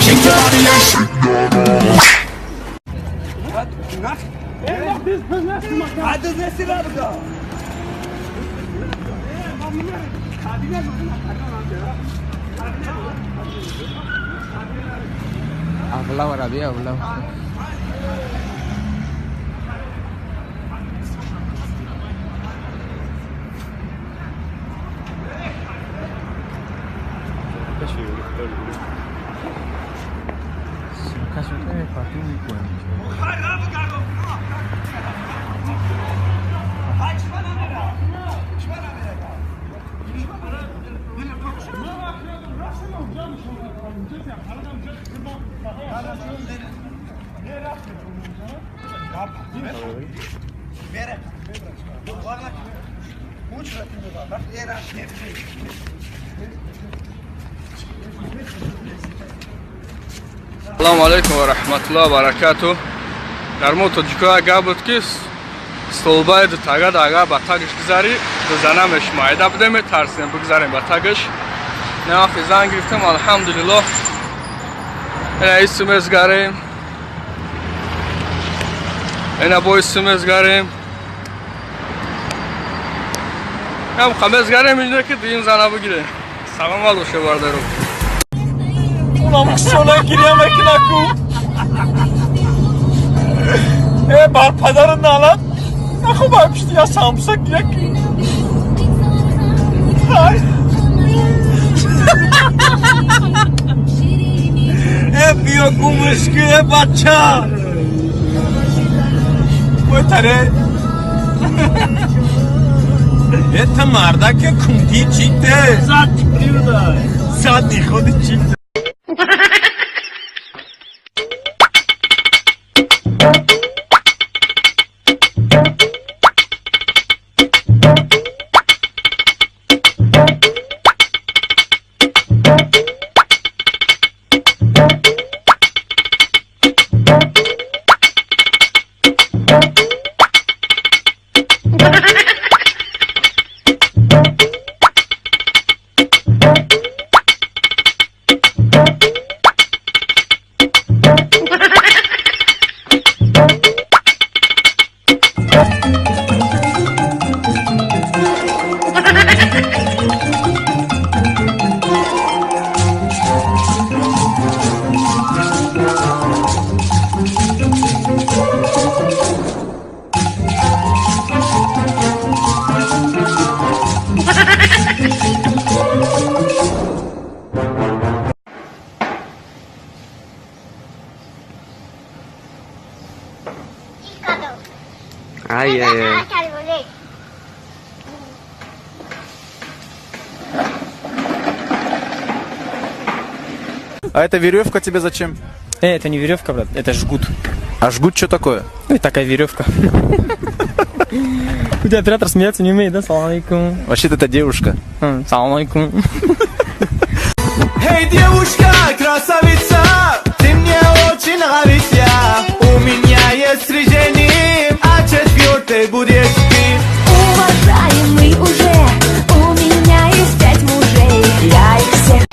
Shake your body and shake. Салому алейкум ва раҳматуллоҳи ва баракатуҳ. Дар мо тоҷикоя гап буд, ки столбаи дутага дага ба тагаш гузарӣ, дузана мешума. Айда будем, метарсидем бигзарем ба тагаш. Не вақте зан гирифтем, алҳамдулиллоҳ. Ина ису мезгарем. Ина бо ису мезгарем. Ҳам мезгарем инҷо ки дуюм зана бигирем. Саломат боше бародаро. Унам сола гиря мекунаку. Э, бар падару налат. Наху ба пишти я самбуса гиря ки. Ай. Э, биё гумушки, э, бача. Ой, таре. Это мардаке кунди чите. Задний ходи чите. Ай-яй-яй. А эта веревка тебе зачем? Это не веревка, брат, это жгут. А жгут что такое? Ну, такая веревка. У тебя оператор смеяться не умеет, да? Салам алейкум. Вообще-то это девушка. Салам алейкум. Эй, девушка, красавица, ты мне очень нравишься. У меня есть три жени, а четвертый будешь ты. Уважаемый уже, у меня есть 5 мужей. Я их всех.